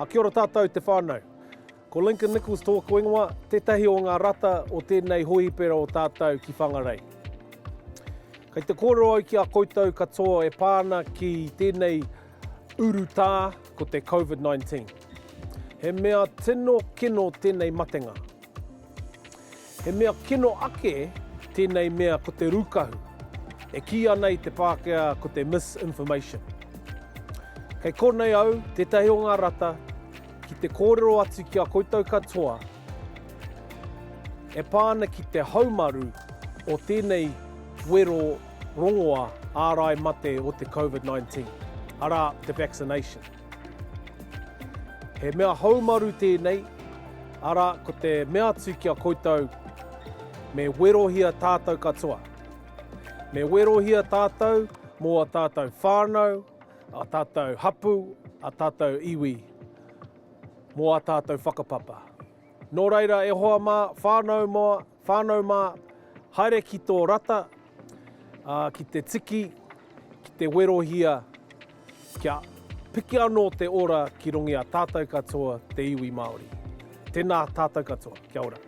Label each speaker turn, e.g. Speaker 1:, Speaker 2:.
Speaker 1: A kia ora tātou te whānau. Ko Lincoln Nicholls tōku ingoa, tētahi o ngā rata o tēnei hōhipera o tātou ki Whangarei. Kei te kōrero au ki a koutou katoa e pā ana ki tēnei urutā ko te Covid-19. He mea tino kino tēnei matenga. He mea kino ake tēnei mea ko te rūkahu, e kī ana i te Pākehā ko te misinformation. Kei konei au, tētahi o ngā rata, ki te kōrero atu ki a koutou katoa e pā ana ki te haumaru o tēnei wero rongoa ārai mate o te Covid-19, arā, te vaccination. He mea haumaru tēnei, arā, ko te mea atu ki a koutou, me werohia tātou katoa. Me werohia tātou mō a tātou whānau, a tātou hapū, a tātou iwi, mō a tātou whakapapa. Nō reira, e hoa mā, whānau mā, whānau mā, haere ki tō rata, ā, ki te tiki, ki te werohia, kia piki anō te ora ki runga i a tātou katoa, te iwi Māori. Tēnā tātou katoa. Kia ora.